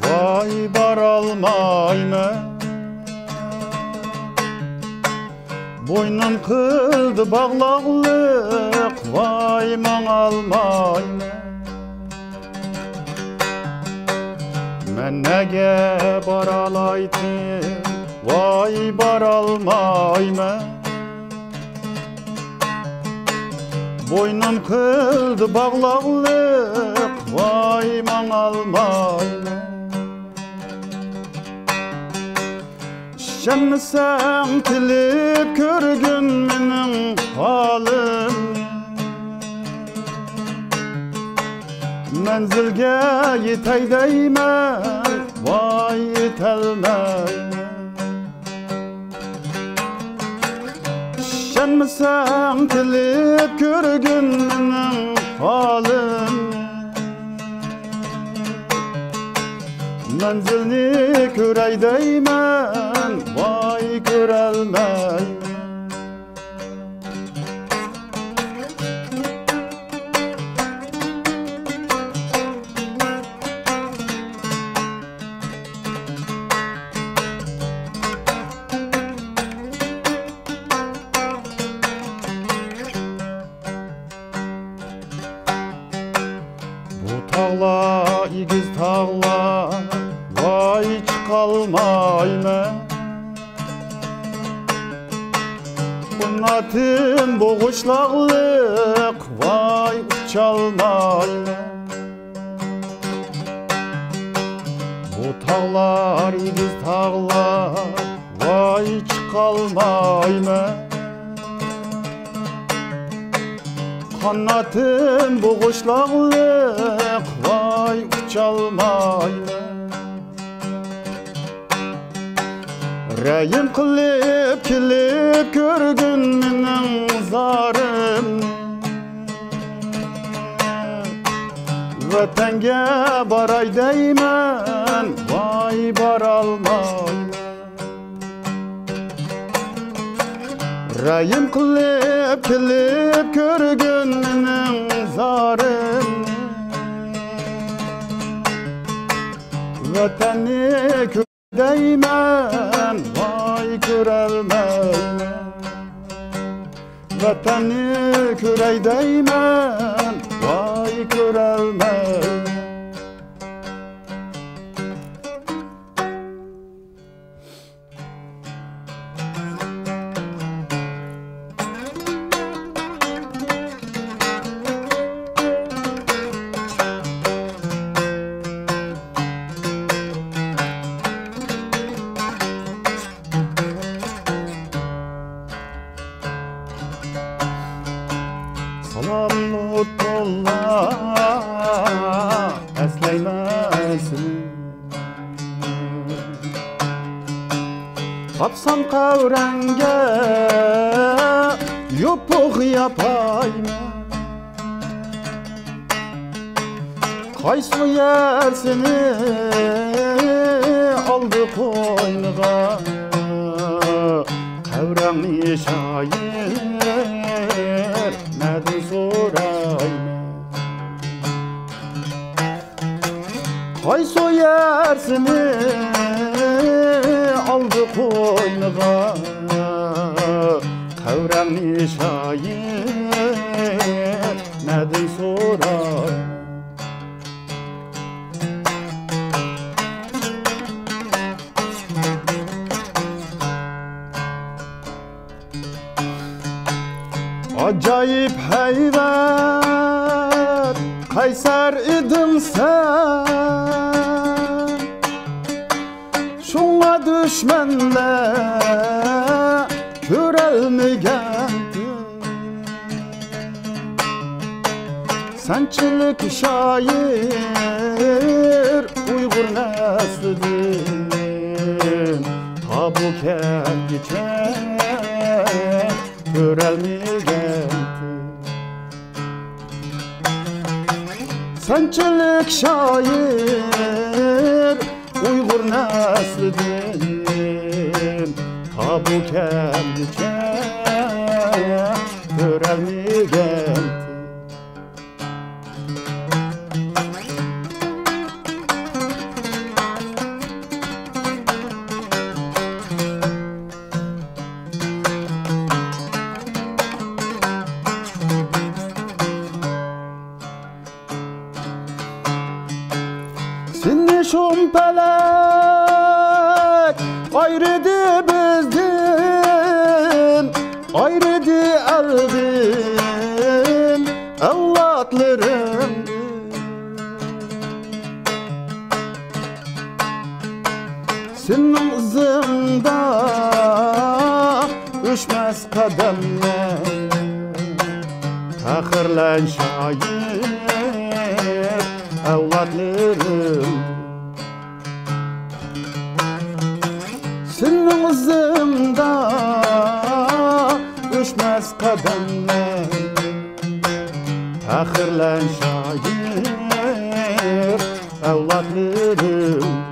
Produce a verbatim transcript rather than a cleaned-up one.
ۋاي بارالمايمەن. بوينۇم قىلدى باغلاقلىق، ۋاي ماڭالمايمەن. مەن نەگە بارالايتتىم، ۋاي بارالمايمەن. بوينۇم قىلدى باغلاقلىق، ۋاي ماڭالمايمەن. ئىشەنمىسەڭ كېلىپ كۆرگىن مېنىڭ ھالىمنى. مەنزىلگە يېتەي دەيمەن، ۋاي يېتەلمەيمەن. ئىشەنمىسەڭ كېلىپ كۆرگىن مېنىڭ ھالىمنى. مەنزىلنى كۆرەي دەيمەن، ۋاي كۆرەلمەيمەن. بۇ تاغلار ئېگىز تاغلار، ۋاي چىقالمايمەن. قاناتىم بوغۇچلاقلىق، ۋاي ئۇچالمايمەن. بۇ تاغلار ئېگىز تاغلار، ۋاي چىقالمايمەن. قاناتىم بوغۇچلاقلىق، ۋاي ئۇچالمايمەن. رەھىم قىلىپ كېلىپ كۆرگىن مېنىڭ زارىمنى. ۋەتەنگە باراي دەيمەن، ۋاي بارالمايمەن. رەھىم قىلىپ كېلىپ كۆرگىن مېنىڭ زارىمنى. ۋەتەننى كۆ- دەيمەن، ۋاي كۆرەلمەيمەن. ۋەتەننى كۆرەي دەيمەن، ۋاي كۆرەلمەيمەن. سالام لۇتپۇللا، ئەسلەيمەن سېنى. تاپسام قەۋرەڭگە يوپۇق ياپايمەن. قايسى يەر سېنى ئالدى قوينىغا؟ قەۋرەڭنى شايىر نەدىن سورايمەن؟ قايسى يەر سېنى ئالدى قوينىغا؟ قەۋرەڭنى شايىر نەدىن سوراي؟ ئاجايىپ ھەيۋەت، قەيسەر ئىدىڭ سەن. شۇڭا دۈشمەنلەر كۆرەلمىگەنتى. سەنچىلىك شائىر ئۇيغۇر نەسلىدىن، تا بۇ كەمگىچە كۆرەلمىگەنتى. سەنچىلىك شائىر ئۇيغۇر نەسلىدىن، تا بۇ كەمگىچە كۆرەلمىگەنتى. پەلەك ئايرىدى بىزدىن، ئايرىدى ئەلدىن ئەۋلادلىرىمدىن. سېنىڭ ئىزىڭدا ئۆچمەس قەدەملەر، پەخىرلەن شائىر ئەۋلادلىرىم. سېنىڭ ئىزىڭدا ئۆچمەس قەدەملەر، پەخىرلەن شائىر ئەۋلادلىرىم.